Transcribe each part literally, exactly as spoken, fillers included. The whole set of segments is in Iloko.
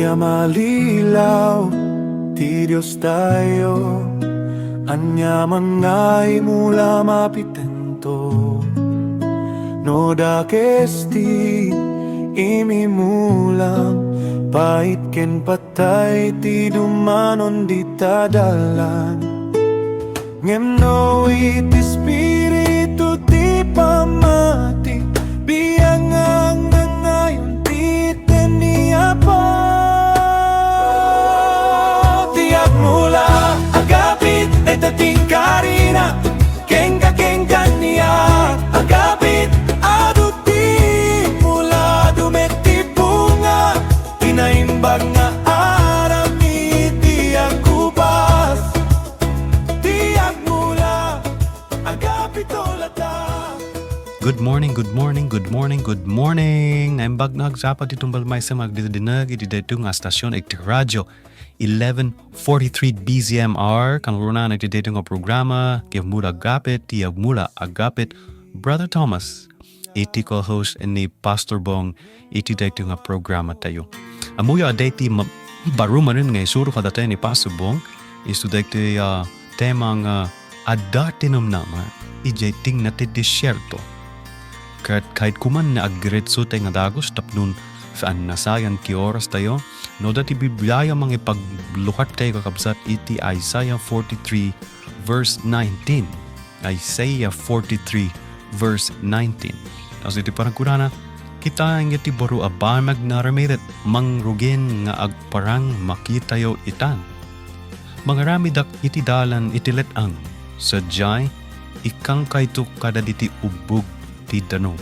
a malilaw ti Diostayo, ania man nga immula mapitento. No dakes ti immulam, pait ken patay ti dumanon dita dalan. Ngem no iti Espiritu ti pammati, biangan nga ngayon ti tenni Apo. Ti agmula, agapit, dayta ti inkarina, kenka, kenka, ania, agapit, adu ti mula, adu met ti bunga, ti naimbag nga aramid ti agkupas. Ti agmula, agapito lata. Good morning, good morning, good morning, good morning. Naimbag nga agsapa ti tunggal maysa nga agdinedineg iti daytoy nga stasyon iti radyo, eleven forty-three B Z M R. Kangruna iti daytoy nga programa, ti agmula agapit, ti agmula agapit, Brother Thomas. Iti co-host ni Pastor Bong iti daytoy nga programa tayo. Ammoyo a daytoy ma-, baro manen nga isuro kadatayo ni Pastor Bong, isu daytoy, ah, tema nga adda ti namnama idiay tingna ti desierto. Ket kayatko man nga agdiretso tay nga dagus tapno saan nasayan ti oras tayo. No adda ti Bibliayo, mangipaglukat tayo, kakabsat, iti Isaiah forty-three verse nineteen. Isaiah forty-three verse nineteen. Tapno iti panagkunana, kitaenyo ti baro a banag nga aramidet, mangrugin nga agparang makitayo itan. Mangaramidak iti dalan iti let-ang, sadiay, ikkangkayto kadagiti ubbog ti danum.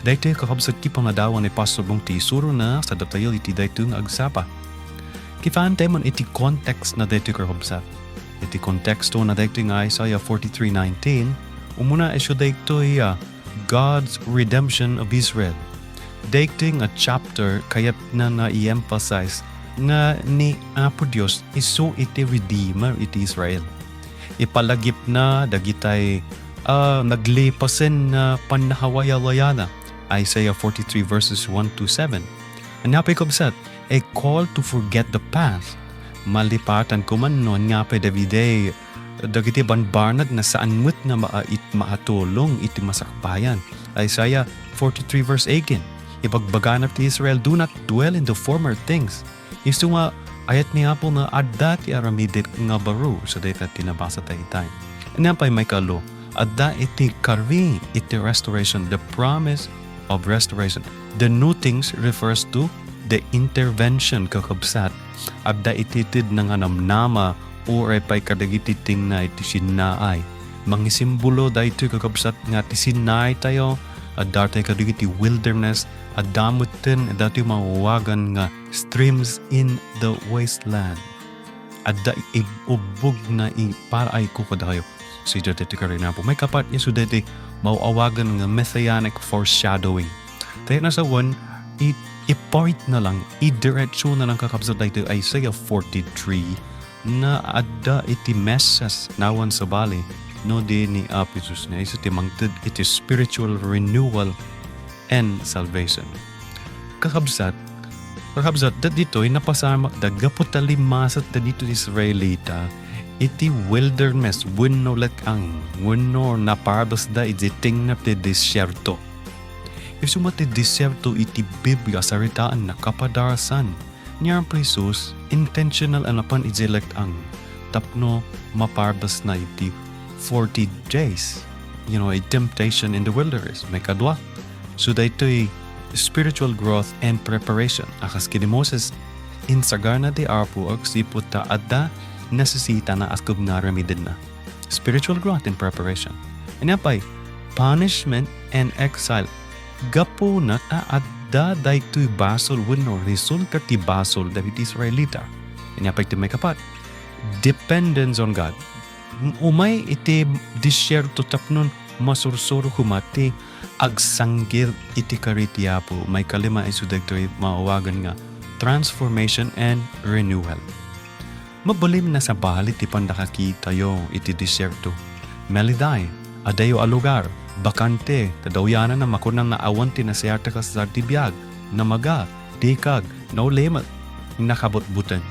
Daytoy, kakabsat, ti pangadawan ni Pastor Bong ti isurona kadatayo iti daytoy nga agsapa. Kitaan tayo man iti context na daytoy, kakabsat. Iti konteksto na daytoy nga Isaiah forty-three nineteen, umuna isu daytoy, ah, God's redemption of Israel. Daytoy nga chapter kayatna nga i-emphasize nga ni Apo Dios isu iti Redeemer iti Israel. Ipalagipna dagitay, ah, naglipasen nga pannakawayawayana, Isaiah forty-three verses one to seven. Ania pay, kabsat, a call to forget the past. Malipatan ko man no ania pay dagiti, dagiti banbanag nga saan met nga maa-, it-, maatulong iti masakbayan. Isaiah forty-three verse eighteen, ibagbagana ti Israel, "Do not dwell in the former things." Isu nga ayat ni Apo nga adda ti aramidet nga baro, sa dayta ti nabasa tayo itay. Ania pay, maikalo, adda iti kari iti restoration, the promise of restoration. The new things refers to the intervention, kakabsat. Adda iti tedna nga namnama, uray pay kadagiti tingna iti sinnaay. Mangisimbolo daytoy, kakabsat, nga ti sinnaay tayo, adda tayo kadagiti wilderness, adda metten daytoy mawawagan nga streams in the wasteland. Adda ib-, ubbog na i-, para ay ko kadakayo. Sida ti karina po. Maikapat, isu daytoy mawawagan nga messianic foreshadowing. Tayo na sa one, i-, i-point na lang, idiretso na lang, kakabsat, daytoy Isaiah forty-three, na adda iti Messias nawan sabali, no di ni Apo Jesus, nga isu ti mangted iti spiritual renewal and salvation. Kakabsat, kakabsat, dagitoy napasamakda gapu ta limmasatda ditoy Israelita iti wilderness wenno let-ang, wenno naparbesda iti tingna ti desierto. Isu met ti desierto iti Biblia, saritaan na kapadarsan. Ni Apo Jesus, intentional a napan iti let-ang tapno maparbesna iti forty days, you know, a temptation in the wilderness. Maikadua, so daytoy spiritual growth and preparation. A kas ken ni Moses, insagarna ti Apo agsipud ta adda nesesitana a aramidna. Spiritual growth and preparation. Ania pay, punishment and exile. Gapuna ta adda daytoy basol wenno resulta ti basol dagiti Israelita. Ania pay ti maikapat, dependence on God. Umay iti desierto tapno masursuro koma ti agsanggil iti kari ti Apo. Maikalima, isu dagitoy mawawagan nga transformation and renewal. Mabalin a sabali ti pannakakitayo iti desierto. Meliday, adayo a lugar, bakante, kadawyanan a makunan a awan ti nasayaat a kasar ti biag, namaga, tikag, naulimet. nakabutbuteng.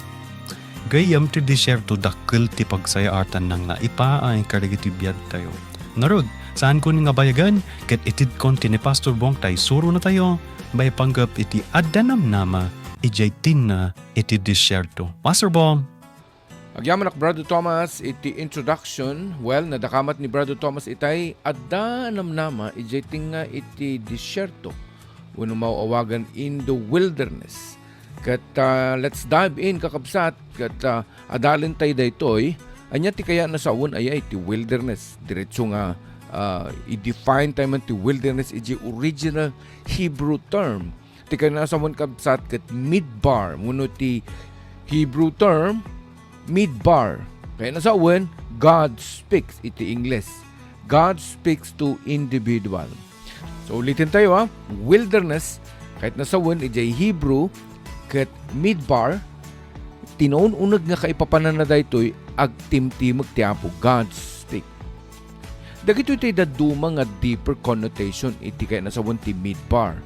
Gayyem ti desierto, dakkel ti pagsayaatan nga ipaay kadagiti biagtayo. Ngarud, saanko nga bayagen ket itedkon ti ni Pastor Bong ta isuronatayo maipanggep iti adda namnama idiay tinna iti desierto. Pastor Bong! Agyamanak, Brother Thomas, iti introduction. Well, nadakamat ni Brother Thomas itay adda namnama idiay tinna iti desierto, wenno maaw-awagan in the wilderness. Ket, ah, let's dive in, kakabsat, ket, ah, adalentayo daytoy. Ania ti kayatna sawen aya iti wilderness? Diretso nga, ah, i-define tayo man ti wilderness iti original Hebrew term. Ti kayatna sawen, kabsat, ket midbar, wenno ti Hebrew term, midbar. Kayatna sawen, God speaks iti Ingles. God speaks to individual. So, uliten tayo, ha. Wilderness, kayatna sawen, idiay Hebrew, ket midbar, ti naun-uneg nga kaipapananna daytoy, agtimtimeg ti Apo, God speak. Dagitoy ti dadduma nga deeper connotation iti kayatna sawen ti midbar.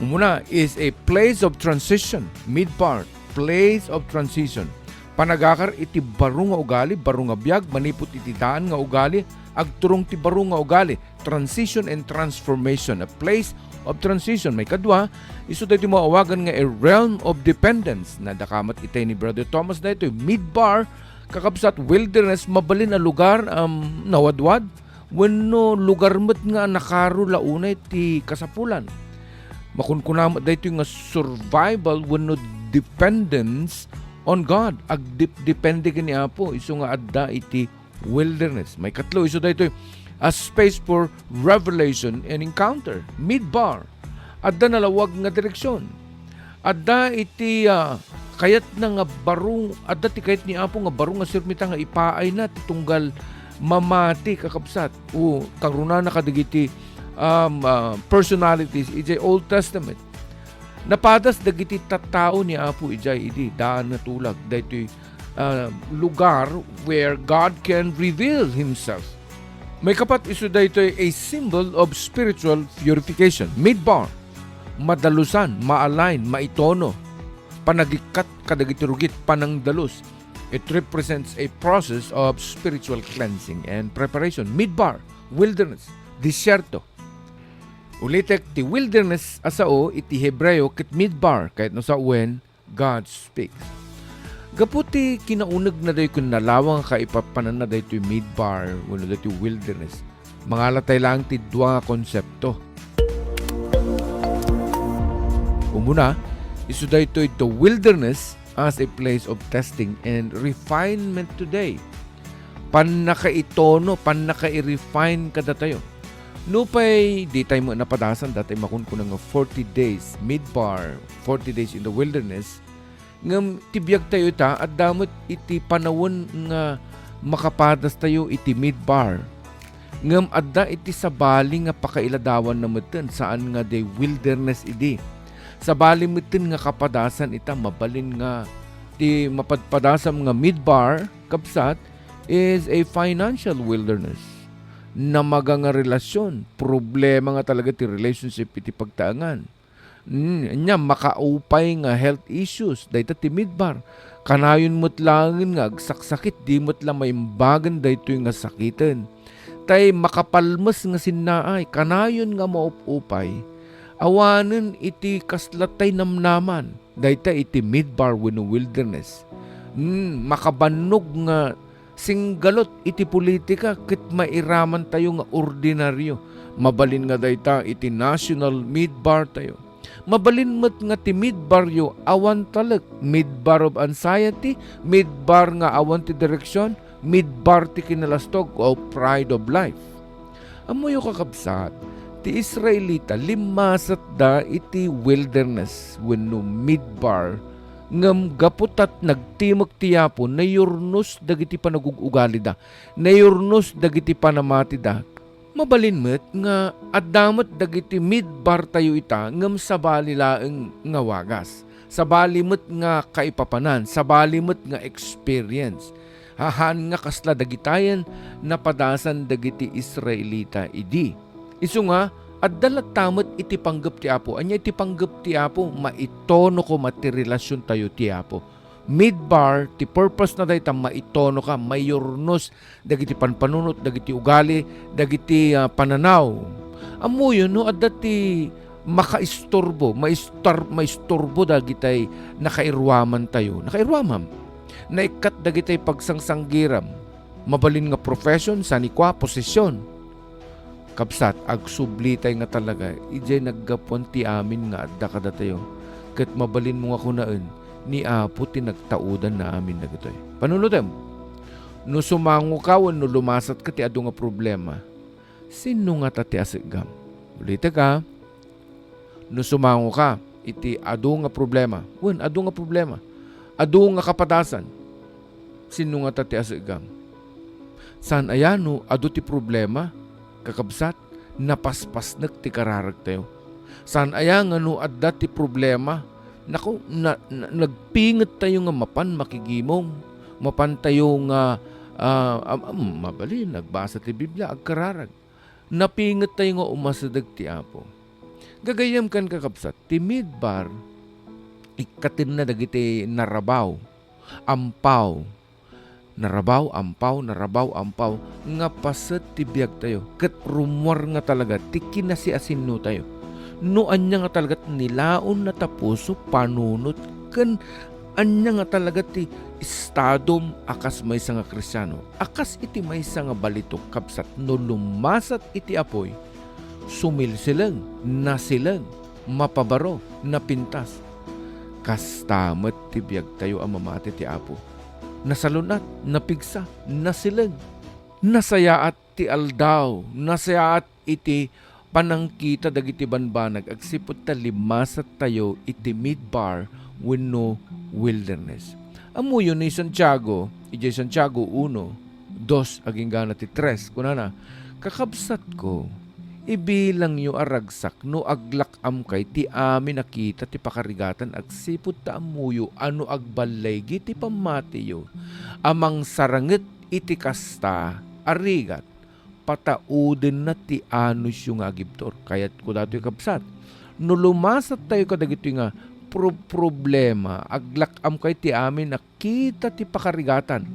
Umuna is a place of transition. Midbar, place of transition. Panagakar iti baro nga ugali, baro nga biag, manipud iti daan nga ugali, agturong ti baro nga ugali. Transition and transformation, a place of transition. Maikadua, isu daytoy maawagan nga a realm of dependence. Nadakamat itay ni Brother Thomas daytoy. Midbar, kakabsat, wilderness, mabalin a lugar, um, nawadwad, wenno lugar met nga nakaro la unay ti kasapulan. Makunkuna met daytoy nga survival wenno dependence on God. Agdep-, depende ken ni Apo, isu nga adda iti wilderness. Maikatlo, isu daytoy, a space for revelation and encounter. Midbar, adda nalawag nga direksion. Adda iti, ah, kayatna nga baro, adda ti kayat ni Apo nga baro nga sirmita nga ipaayna ti tunggal mamati, kakabsat. O, kangrunana kadagiti, um, ah, personalities idiay Old Testament. Napadas dagiti tattao ni Apo idiay idi daan nga tulag. Daytoy, ah, lugar where God can reveal Himself. Maikapat, isu daytoy a symbol of spiritual purification. Midbar, madalusan, ma-align, maitono, panagikkat kadagiti rugit, panangdalus. It represents a process of spiritual cleansing and preparation. Midbar, wilderness, desierto. Ulitek, ti wilderness a sao iti Hebreo ket midbar, kayatna sawen, God speaks. Gapu ti kinaunegna daytoy ken nalawag nga kaipapananna daytoy midbar wenno daytoy wilderness, mangalatay laeng ti dua nga konsepto. Umuna, isu daytoy the wilderness as a place of testing and refinement today. Pannakaitono, pannaka-refine kadatayo. Nupay ditay met napadasan, datay makunkuna nga forty days midbar, forty days in the wilderness, ngem ti biagtayo ita, adda met iti panawen nga makapadastayo iti midbar. Ngem adda iti sabali nga pakailadawanna metten, saan nga diay wilderness idi. Sabali metten nga kapadasan ita, mabalin nga ti mapadpadasam nga midbar, kabsat, is a financial wilderness. Namaga nga relasyon, problema nga talaga ti relationship iti pagtaengan. Mm, ania, makaupay nga health issues, dayta ti midbar. Kanayon met laengen nga agsaksakit, di met la maimbagen daytoy nga sakiten. Tay makapalmes nga sinnaay, kanayon nga maup-upay. Awanen iti kasla tay namnaman, dayta iti midbar wenno wilderness. Mm, makabannog nga singgalot iti politika ket mairamantayo nga ordinaryo. Mabalin nga dayta iti national midbar tayo. Mabalin met nga ti midbaryo awan talek, midbar of anxiety, midbar nga awan ti direksion, midbar ti kinalastog o pride of life. Ammoyo, kakabsat, ti Israelita limmasatda iti wilderness wenno midbar, ngem gapu ta nagtimek ti Apo, nayurnos dagiti panagug-ugalida, nayurnos dagiti panamatida. Mabalin met nga adda met dagiti midbar tayo ita ngem sabali laeng nga wagas. Sabali met nga kaipapanan, sabali met nga experience. Haan nga kasla dagitayen napadasan dagiti Israelita idi. Isu nga, Adda latta met iti panggep ti Apo. Ania iti panggep ti Apo? Maitono koma ti relasiontayo ti Apo. Midbar, ti purpose na dayta, maitono ka, mayurnos dagiti panpanunot, dagiti ugali, dagiti, ah, pananaw. Ammoyo no adda ti makaisturbo, maistar-, maisturbo dagitay nakairuamantayo. Nakairuamam. Naikkat dagitay pagsangsanggiram. Mabalin nga profession, saan ni kua, posisyon. Kabsat, agsublitay nga talaga, idiay naggapuan ti amin nga adda kadatayo. Ket mabalinmo nga kunaen, ni Apo ti nagtaudan na amin dagitoy. Panunotem, no sumango ka wenno lumasatka ti adu nga problema, sinno ngata ti aseggam? Ulitek, a, no sumango ka iti adu nga problema, wen, adu nga problema, adu nga kapadasan, sinno ngata ti aseggam? Saan aya no adu ti problema, kakabsat, napaspasnek ti kararagtayo? Saan aya nga no adda ti problema, naku, na, na, nagpingettayo nga mapan makigimong, mapantayo nga, ah, am-, am-, mabalin, nagbasa ti Biblia, agkararag. Napingettayo nga umasideg ti Apo. Gagayyem ken, kakabsat, ti Midbar, ikkatenna dagiti narabaw, ampaw, narabaw, ampaw, narabaw, ampaw, nga paset ti biagtayo. Ket rummuar nga talaga ti kinasiasinnotayo. No ania nga talaga ti nilaon na tapuso, panunot, ken ania nga talaga ti estadom a kas maysa nga Kristiano, a kas iti maysa nga balitok, kabsat, no lumasat iti apuy, sumilsileng, nasileng, mapabaro, napintas. Kasta met ti biagtayo a mamati ti Apo. Nasalun-at, napigsa, nasileng. Nasayaat ti aldaw, nasayaat iti panangkita dagiti banbanag agsipud ta limasattayo iti Midbar wenno wilderness. Ammoyo ni Santiago, idiay Santiago uno, dos agingga na ti tres, kunana, "Kakabsatko, ibilangyo a ragsak no aglak-amkay ti amin a kita ti pakarigatan agsipud ta ammoyo a no agballaygi ti pammatiyo a mangsaranget iti kasta a rigat, pataudenna ti anusyo nga agibtur." Kayatko datoy, kabsat. No lumasattayo kadagitoy nga pro-, problema, aglak-amkay ti amin a kita ti pakarigatan.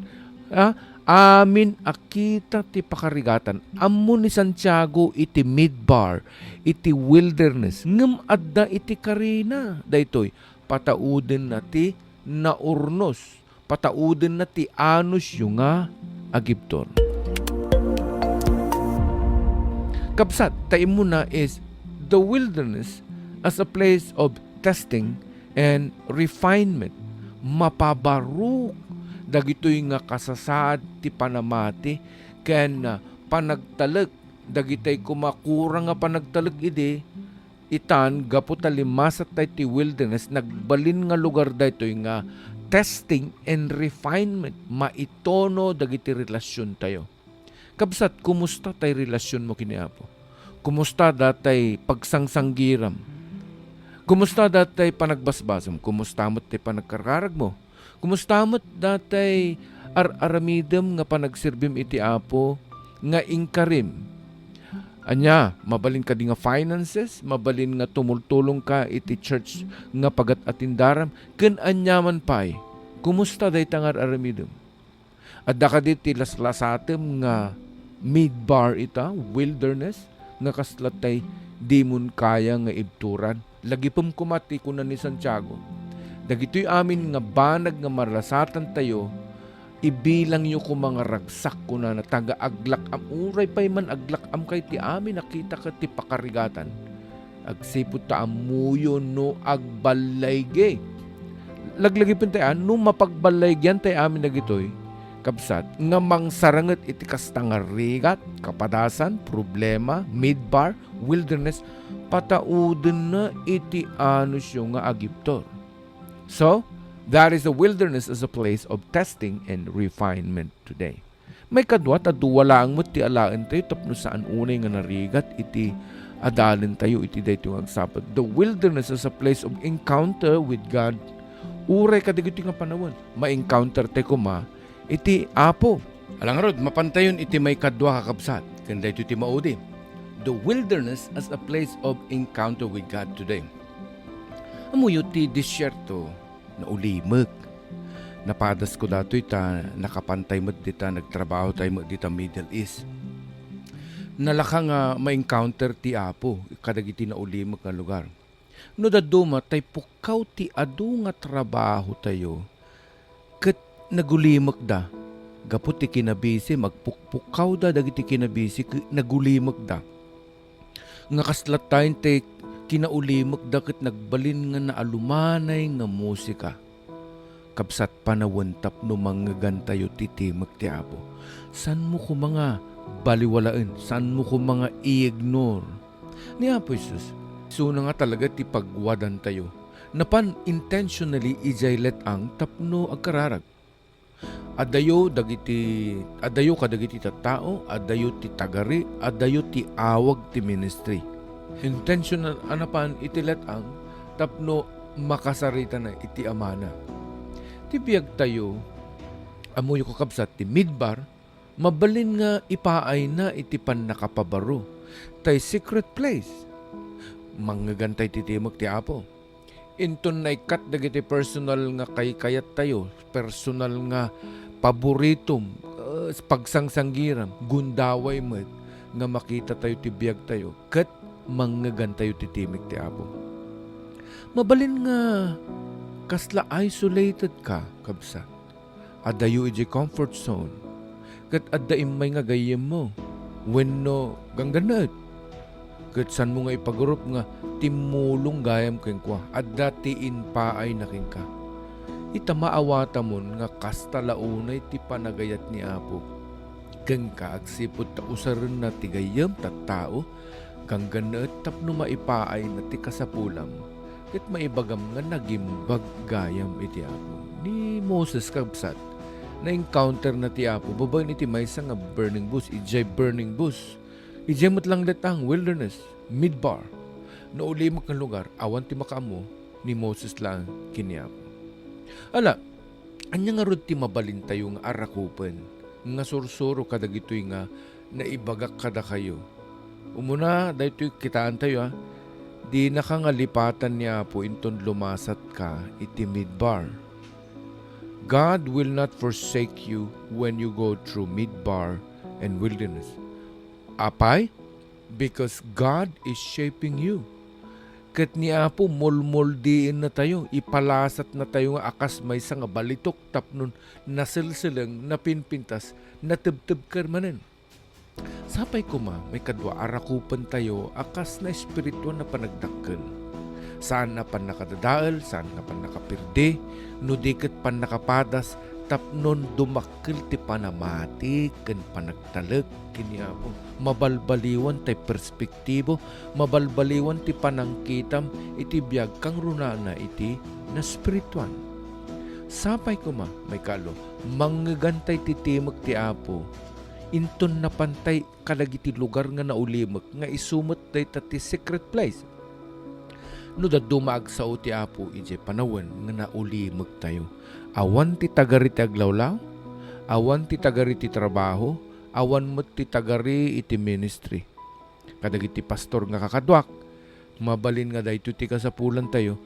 Ha? Amin a kita ti pakarigatan. Ammo ni Santiago iti Midbar, iti wilderness, ngem adda iti karina daytoy, pataudenna ti naurnos, pataudenna ti anusyo nga agibtur. Kabsat, ta immuna is the wilderness as a place of testing and refinement. Mapabarok dagitoy nga kasasaad ti panamati ken, ah, panagtalek dagitay koma kurang nga panagtalek idi itan, gapu ta limasattay ti wilderness, nagbalin nga lugar daytoy nga testing and refinement, maitono dagiti relasiontayo. Kabsat, kumusta tay relasionmo ken ni Apo? Kumusta datay pagsangsanggiram? Kumusta datay panagbasbasam? Kumusta met ti panagkarkaragmo? Kumusta met datay ar-aramidem nga panagserbim iti Apo nga inkarim? Ania, mabalin kadi nga finances? Mabalin nga tumultulongka iti church nga pagat-atindaram? Ken aniaman pay, kumusta dayta nga ar-aramidem? Adda kadi ti laslasatem nga midbar ita, wilderness, nga kasla tay dimon kaya nga ibturan? Lagipem koma ti kuna ni Santiago, dagitoy amin nga banag nga malasatantayo, ibilangyo koma nga ragsak, kunana, ta aglak-am, uray pay man aglak-amkay ti amin a kita ket ti pakarigatan, agsipud ta ammoyo no agballaygi. Laglagipen tay, a, no mapagballaygian tay amin dagitoy, kabsat, nga mangsaranget iti kasta nga rigat, kapadasan, problema, midbar, wilderness, pataudenna iti anusyo nga agibtur. So, that is the wilderness as a place of testing and refinement today. Maikadua, ta dua laeng met ti alaentayo tapno saan unay nga narigat iti adalentayo iti daytoy nga agsapul. The wilderness is a place of encounter with God. Uray kadagitoy nga panawen, ma-encounter tay koma iti Apo. Ala ngarud, mapantayon iti maikadua, kakabsat, ken daytoy ti maudi. the wilderness as a place of encounter with God today. Ammoyo ti disyerto, naulimek. Napadasko datoy ta nakapantay met dita, nagtrabahotay met dita Middle East. Nalaka nga ma-encounter ti Apo kadagiti naulimek nga lugar. No dadduma, tay pukkaw ti adu nga trabahotayo ket nagulimekda. Gapu ti kinabisi, magpukpukkawda dagiti kinabisi ket nagulimekda. Nga kasla tayen ti kinaulimekda ket nagbalin nga naalumanay nga musika. Kabsat, panawen tapno mangngegantayo ti timek ti Apo. Saanmo koma nga baliwalaen, saanmo koma nga i-ignore. Ni Apo Jesus, isuna nga talaga ti pagwadantayo. Napan intentionally idiay let-ang tapno agkararag. Adayo dagiti, adayo kadagiti tattao, adayo ti tagari, adayo ti awag ti ministry. Intentional a napan iti let-ang tapno makasaritana iti Amana. Ti biagtayo, ammoyo, kakabsat, ti Midbar, mabalin nga ipaayna iti pannakapabaro. Tay secret place. Mangngegan tay ti timek ti Apo. Inton naikkat dagiti personal nga kaykayattayo, personal nga paboritom, eh, pagsangsangiram, gundaway met nga makitatayo ti biagtayo, ket mangngegantayo ti timek ti Apo. Mabalin nga kasla isolated ka, kabsat. Adayo idiay comfort zone, ket adda immay nga gayyemmo wenno ganggannaet. Ket saanmo nga ipagarup nga timmulong gayam kenkuana, adda ti impaayna kenka. Ita, maawatamon nga kasta la unay ti panagayat ni Apo kenka agsipud ta usarenna ti gayyem, tattao, ganggannaet tapno maipaayna ti kasapulam, ket maibagam nga nagimbag gayam iti Apo. Ni Moses, kabsat, na-encounterna ti Apo babaen iti maysa nga burning bush, idiay burning bush. Idiay met lang let-ang, wilderness, midbar, naulimek nga lugar, awan ti makaammo, ni Moses laeng ken ni Apo. Ala, ania ngarud ti mabalintayo nga arakupen nga sursuro kadagitoy nga naibagak kadakayo? Umuna, daytoy kitaentayo, a, dinaka nga lipatan ni Apo inton lumasatka iti midbar. God will not forsake you when you go through midbar and wilderness. Apay? Because God is shaping you. Ket ni Apo, molmoldiennatayo, ipalasatnatayo nga a kas maysa nga balitok tapno naselseleng, napinpintas, natebtebker manen. Sapay koma, maikadua, arakupentayo a kas naespirituan a panagdakkel. Saan a pannakadadael, saan nga pannakapirdi, no di ket pannakapadas tapno dumakkel ti panamati ken panagtalek ken ni Apo. Mabalbaliwan tay perspektibo, mabalbaliwan ti panangkitam iti biag kangrunana iti naspirituan. Sapay koma, maikalo, mangngegantay ti timek ti Apo. Inton napantay kadagiti lugar nga naulimek nga isu met dayta ti secret place. No dadduma, agsao ti Apo idiay panawen nga naulimektayo. Awan ti tagari ti aglawlaw, awan ti tagari ti trabaho, awan met ti tagari iti ministry. Kadagiti pastor nga kakaduak, mabalin nga daytoy ti kasapulantayo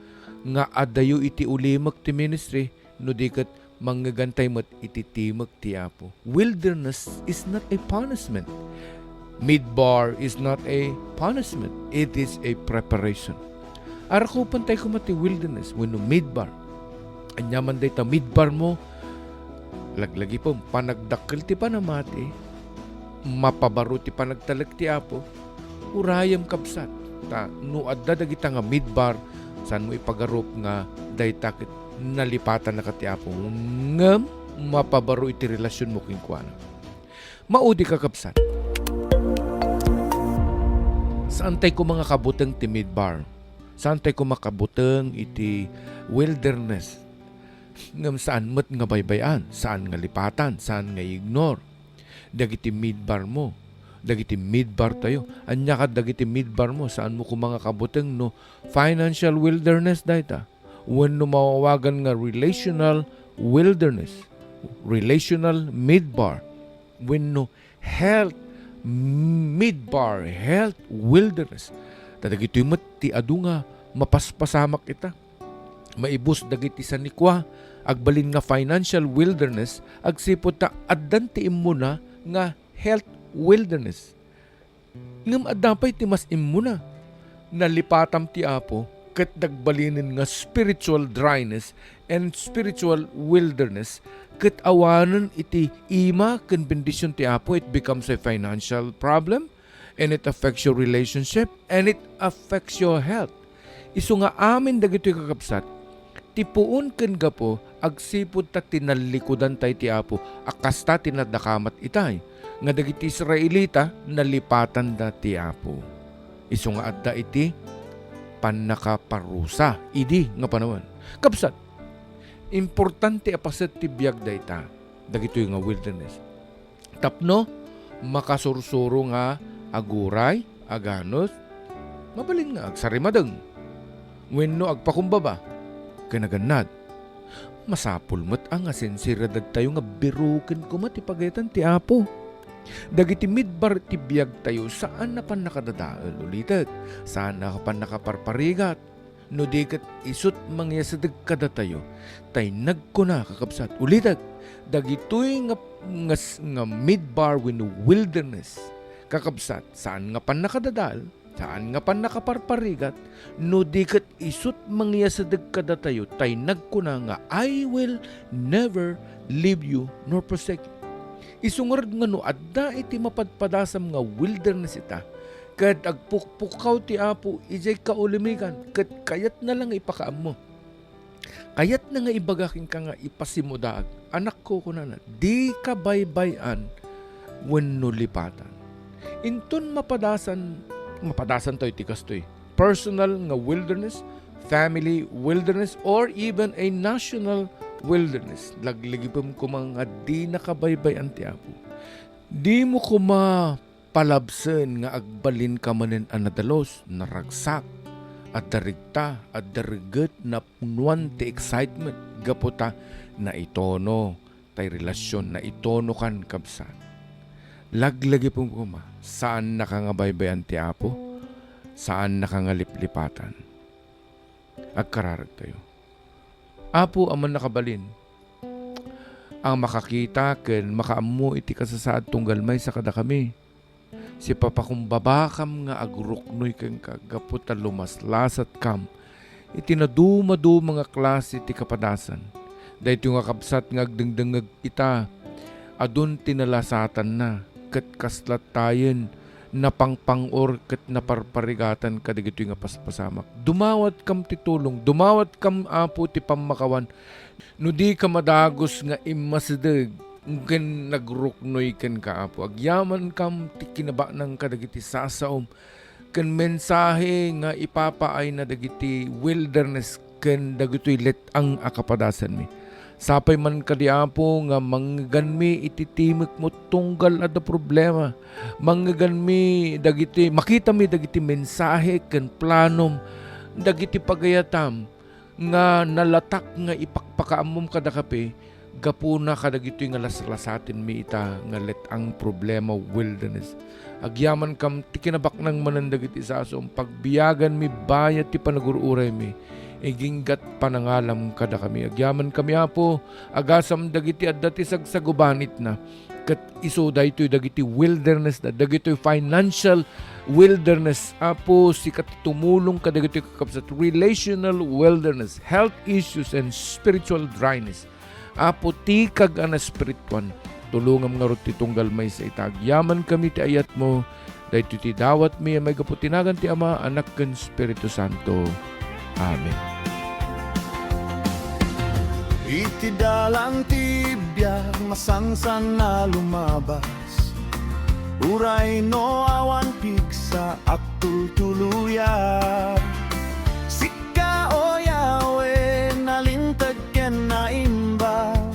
nga adayo iti ulimek ti ministry, no di ket mangngegantay met iti timek ti Apo. Wilderness is not a punishment. Midbar is not a punishment. It is a preparation. Arakupentay koma ti wilderness wenno midbar. Aniaman dayta midbar mo, laglagipem, panagdakkel ti panamati, mapabaro ti panagtalek ti Apo, urayem, kabsat. Ta no adda dagita nga midbar, saanmo ipagarup nga dayta ket nalipatannaka ti Apo, ngem mapabaro iti relasionmo kenkuana. Maudi, kakabsat. Saantay koma nga kabuteng ti midbar. Saantay koma kabuteng iti wilderness. Ngem saan met nga baybay-an, saan nga lipatan, saan nga i-ignore. Dagiti midbar mo, dagiti midbar tayo. Ania kad dagiti midbar mo, saanmo koma nga kabuteng no financial wilderness dayta, wenno mawawagan nga relational wilderness, relational midbar, wenno health Midbar, health, wilderness. Ta dagitoy met ti adu nga mapaspasamak ita. Maibus dagiti sanikua, agbalin nga financial wilderness, agsipud ta addan ti immuna nga health wilderness. Ngem adda pay ti mas immuna. Nalipatam ti Apo, ket nagbalinen nga spiritual dryness and spiritual wilderness, ket awanen iti ima ken bendision ti Apo, it becomes a financial problem, and it affects your relationship, and it affects your health. Isu nga amin dagitoy, kakabsat, ti puon ken gapu agsipud ta tinallikudan tay ti Apo, a kasta ti nadakamat itay, nga dagiti Israelita nalipatanda ti Apo. Isu nga adda iti pannakaparusa idi nga panawen. Kabsat, importante a paset ti biag dayta, dagitoy nga wilderness. Tapno makasursuro nga aguray, aganus, mabalin nga agsarimadeng, wenno agpakumbaba ken agannad. Masapul met a nga sinseridadtayo nga biroken koma ti pagayatan ti Apo. Dagiti midbar ti biagtayo, saan a pannakadadael, ulitek, saan a pannakaparparigat, no di ket isut' mangiyasideg kadatayo. Tay nagkuna, kakabsat, ulitek, dagitoy nga, nga, nga midbar wenno wilderness, kakabsat, saan nga pannakadadael, saan nga pannakaparparigat, no di ket isut' mangiyasideg kadatayo, tay nagkuna nga, "I will never leave you nor forsake you." Isu ngarud nga no adda iti mapadpadasam nga wilderness ita, ket agpukpukkaw ti Apo idiay kaulimikan, ket kayatna la nga ipakaammo. Kayatna nga ibaga kenka nga ipasimudaag. Anakko, kunana, dika baybay-an wenno lipatan. Inton mapadasan, mapadasantayo ti kastoy. Personal nga wilderness, family wilderness, or even a national wilderness. Laglagipem koma nga dinaka baybay-an ti Apo. Dimo koma palabsen nga agbalinka manen a nadalus, naragsak, adda rigta, adda regget, napnuan ti excitement gapu ta naitono tay relasion, naitonokan, kabsat. Laglagipem koma, saannaka nga baybay-an ti Apo, saannaka nga liplipatan. Agkararagtayo. Apo a Mannakabalin, a makakita ken makaammo iti kasasaad tunggal maysa kadakami. Sipapakumbabakam nga agruknoy kenka gapu ta lumaslasatkam iti nadumaduma nga klase ti kapadasan. Daytoy nga kabsat nga agdengdengngeg ita, adun ti nalasatanna, ket kasla tayen napangpang-or ket naparparigatan kadagitoy nga paspasamak. Dumawatkam ti tulong, dumawatkam, Apo, ti pammakawan, no dika madagus nga immasideg ken nagruknoy kenka, Apo. Agyamankam ti kinabaknang kadagiti sasaom ken mensahe nga ipapaayna dagiti wilderness ken dagitoy let-ang a kapadasanmi. Sapay man kadi, Apo, nga mangngeganmi iti timekmo tunggal adda problema. Mangngeganmi dagiti, makitami dagiti mensahe ken planom, dagiti pagayatam nga nalatak nga ipakpakaammom kadakami gapuna kadagitoy nga laslasatenmi ita nga let-ang problema, wilderness. Agyamankam ti kinabaknang manen dagiti sasaom, pagbiaganmi bayat ti panagur-uraymi, iginggat panangalam kadakami. Agyamankami, Apo, agasam dagiti adda ti sagsagubanitna. Ket isu daytoy dagiti wilderness da, dagitoy financial wilderness. Apo, sika ti tumulong kadagitoy kakabsat, relational wilderness, health issues, and spiritual dryness. Apo, tikag a naespirituan, tulongam ngarud ti tunggal maysa ita. Agyamankami ti ayatmo. Daytoy ti dawatmi a maigapu ti nagan ti Ama, Anak, ken Espiritu Santo. Amen. Iti dalan ti biag, masansan a lumabas, uray no awan pigsa, agtultuluyan. Sika, O Yahweh, nalinteg ken naimbag.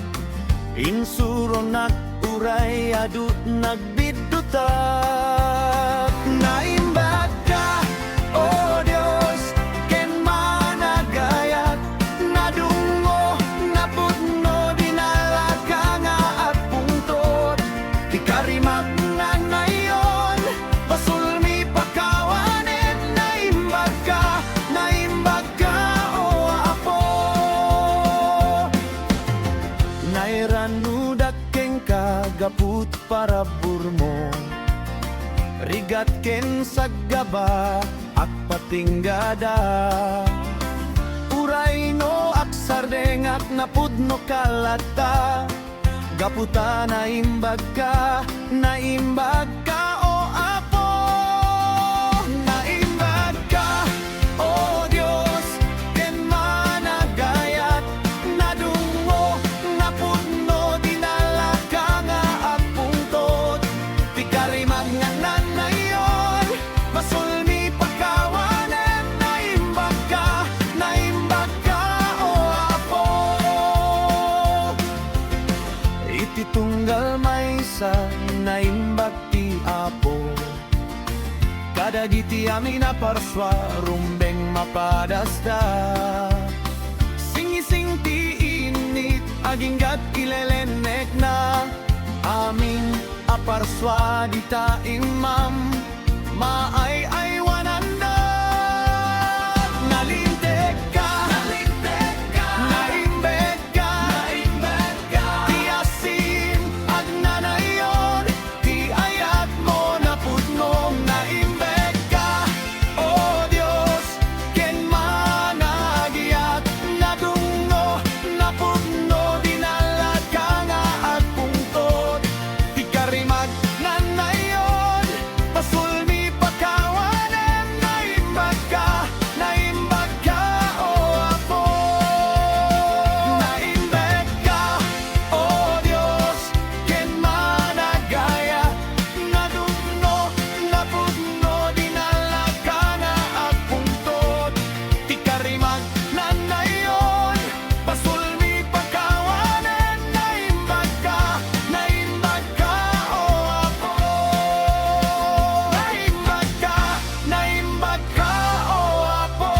Insuronak uray adu nagbiddutag. Naimbagka, O Dios, ken managayat. Nadungngo, napudno, dinalaka nga agpungtot. Ti karimak nga nayon. ken saggaba, agpatinggada. Uray no agsardengak napudno ka latta, gapu ta naimbagka, naimbagka, O Apo. Naimbagka, O Dios, ken managayat, nadungngo, napudno, dinalaka nga agpungtot. Ti karimak nga nanayon, basolmi pakawanem, naimbagka, naimbagka, O Apo. Iti tunggal maysa, naimbag ti Apo kadagiti amin a parsua, rumbeng mapadasda. Singising ti init, agingga ti lelennekna, amin a parsua dita immam, maay-aywananda. Nalintegka, nalintegka, naimbegka, naimbegka, ti asin agnanayon, ti ayatmo napudno, naimbegka, O Dios, ken managayat, nadungngo, napudno, dinalaka nga agpungtot. Ti karimak nga nanayon, basolmi pakawanem, naimbagka, naimbagka, O Apo. Naimbagka, O Dios, ken managayat, nadungngo, napudno, dinalaka nga agpungtot. Ti karimak nga nanayon, basolmi pakawanen, naimbagka, naimbagka, O Apo. Naimbagka, naimbagka, O Apo.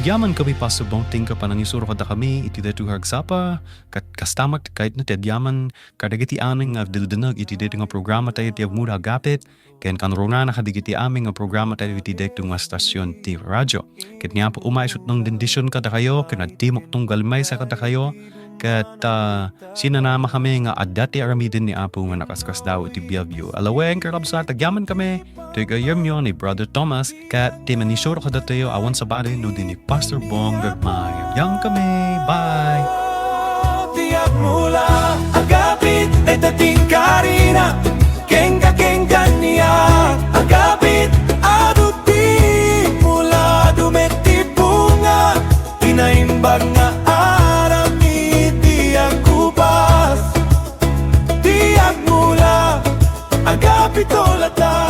Agyamankami, Pastor Bong, ti panangisuro kadakami iti daytoy nga agsapa, ket kasta met ti kayatna ti agyaman kadagiti amin nga agdengdengngeg iti daytoy nga programa tayo ti Agmula Agapit, ken kanrunana kadagiti amin nga programa tayo iti daytoy nga stasyon ti radyo. Ket ni Apo Ama, isut' nga bendision kadakayo, ken agtimok tunggal maysa kadakayo, ket, ah, sinanamakami nga adda ti aramiden ni Apo nga nakaskasdaaw iti biagyo. Alawen, kakabsat, agyamankami, ti gayyemyo ni Brother Thomas, ket ti mangisuro kadatayo awan sabali no di ni Pastor Bong Gagmay. Agyamankami. Bye! Ti agmula agapit, dayta ti inkarina, kenka, kenka, ni agapit, adu ti mula, adu met ti bunga, ti naimbag nga aramid ti agkubas. Ti agmula agapit, o latta.